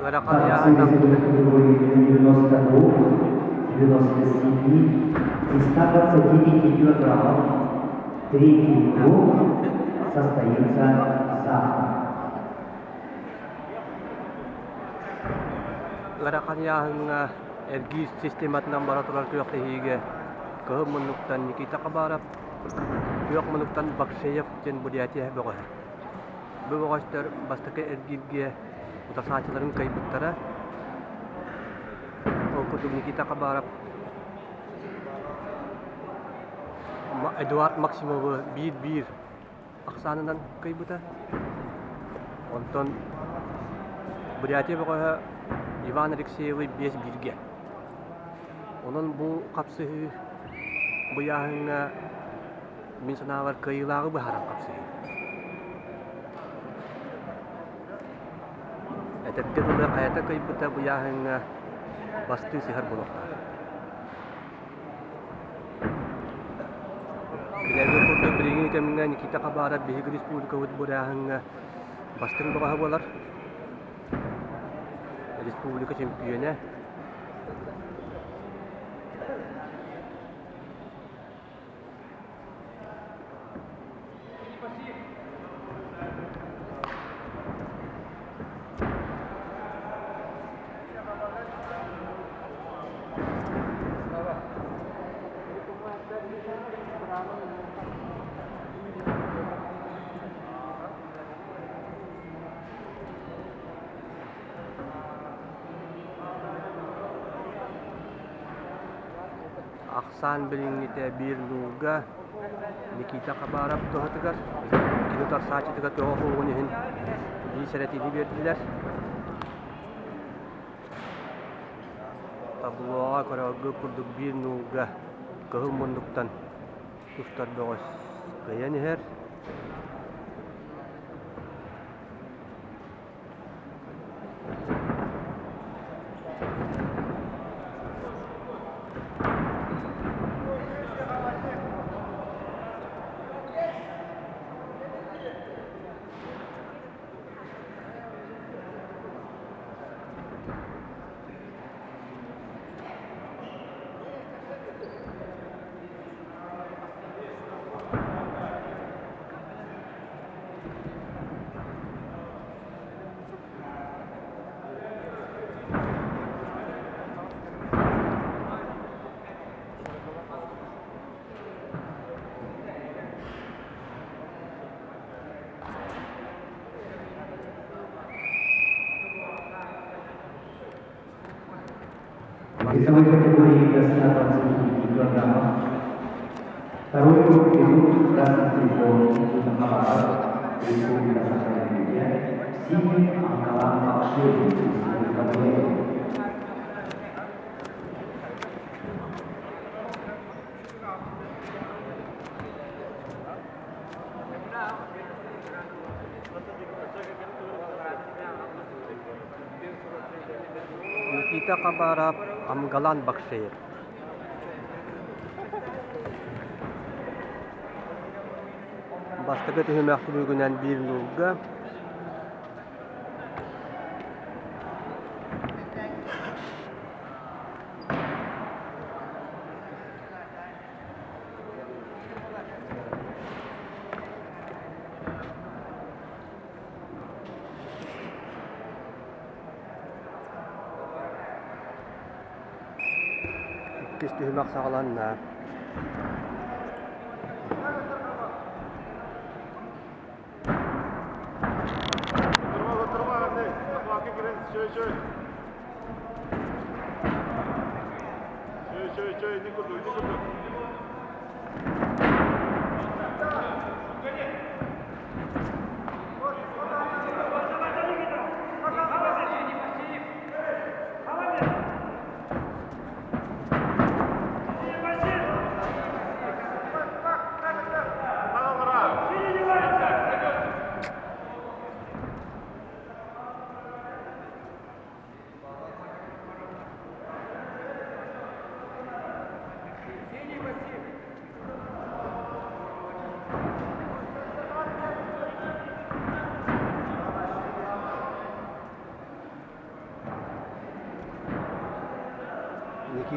Ыарахан Борцы ыйааһыннаах весовой категории 92, 97 и 129 килограммов. Третий круг состоится завтра. Ыарахан ыйааһыҥҥа эргиир систематынан бара турар күрэхтэһиигэ кыһыл муннуктан Никита Хабаров, күөх муннуктан Бакшеев диэн Бурятия бөҕөһө. Бу бөҕөстөр бастакы эргииргэ утарсааччыларын кыайбыттара. Ол курдук Никита Хабаров Эдуард Максимовы биир-биир ахсаанынан кыайбыта. Онтон Бурятия бөҕөһө Иван Алексеевы 5-бииргэ. Онон бу хапсыһыы быйааһыҥҥа мин санаабар кыайыылааҕы быһааран хапсыһыы. Этэргэ дылы хайата кыайбыта быйааһыҥҥа бастыы сыһар буолуохтаах. Билэргэ курдук билиҥҥи кэмҥэ Никита Хабаров биһиги республикабыт бырааһыҥҥа бастыҥ бөҕөһө буолар. Республика чөмпүйүөнэ. Ахсаан билиҥҥитэ биир нуулга Никита Хабаров туһатыгар, кини утарсааччытыгар көҕө суоҕун иһин биир сэрэтиини биэрдилэр. Таблоҕа көрөргө курдук биир нуулга кыһыл муннуктан тустар бөҕөс кыайан иһэр. Весовой категории до 129 килограммов. Второй круг ведут красный телефон Никита Хабаров, Республика Саха-Якутия, синий Амгалан Бакшеев, Республика Бурятия. Никита Хабаров, Амгалан Бакшеев. Бастакы түһүмэх түмүгүнэн биир нуулга Иккис түһүмэх саҕаланна.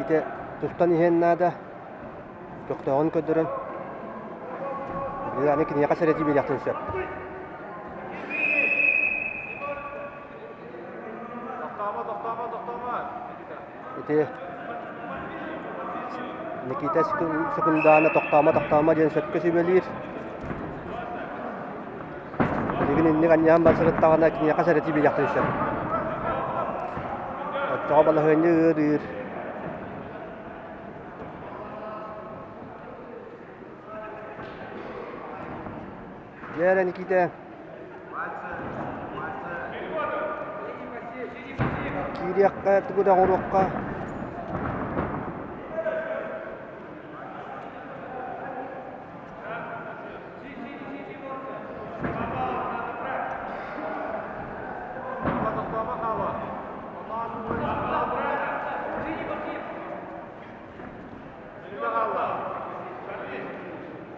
Никита тустан иһиэн наада, көхтөөҕүн көрдөрөн, аны киниэхэ сэрэтии биэриэхтэрин сөп. Ити Никита Секундаана тохтоомо-тохтоомо диэн сөпкө сүбэлиир. Билигин инник анньаан барсырыттаҕына киниэхэ сэрэтии биэриэхтэрин сөп. Оччоҕо балаһыанньа ыарыыр. Дьэ эрэ Никита. Киириэххэ, тугу да оҥоруохха.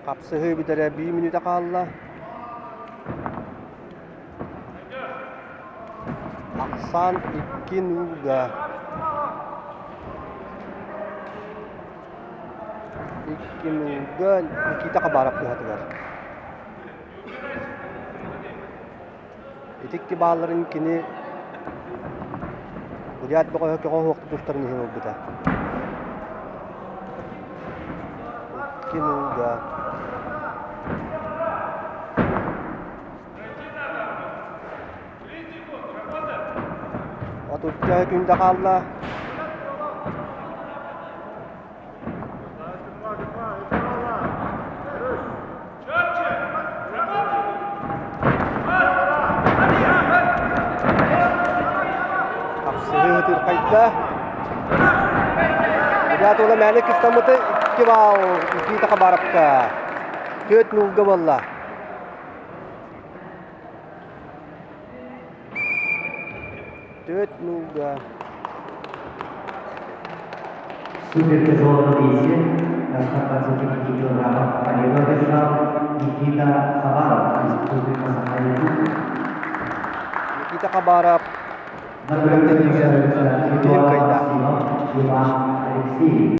Хапсыһыы бүтэрэ биир мүнүүтэ хаалла. Ахсаан икки нууга. Икки нууга Никита Хабаров туһатыгар. Ити икки баалларын кини Бурят бөҕөһө көҕө уһуохтук тустарын иһин ылбыта. Икки нууга. Отучча күндэ хаалла. Хапсыһыы ытырхайда. Ребята ула мээнэ кыстаммыты 2 балл Никита Хабаровка. 4 нулга буолла. Төрт нуулга. Супертяжелом весе на 125 килограммов победу одержал Никита Хабаров, Республика Саха-Якутия. Никита Хабаров На кыайда. Иван Алексеев.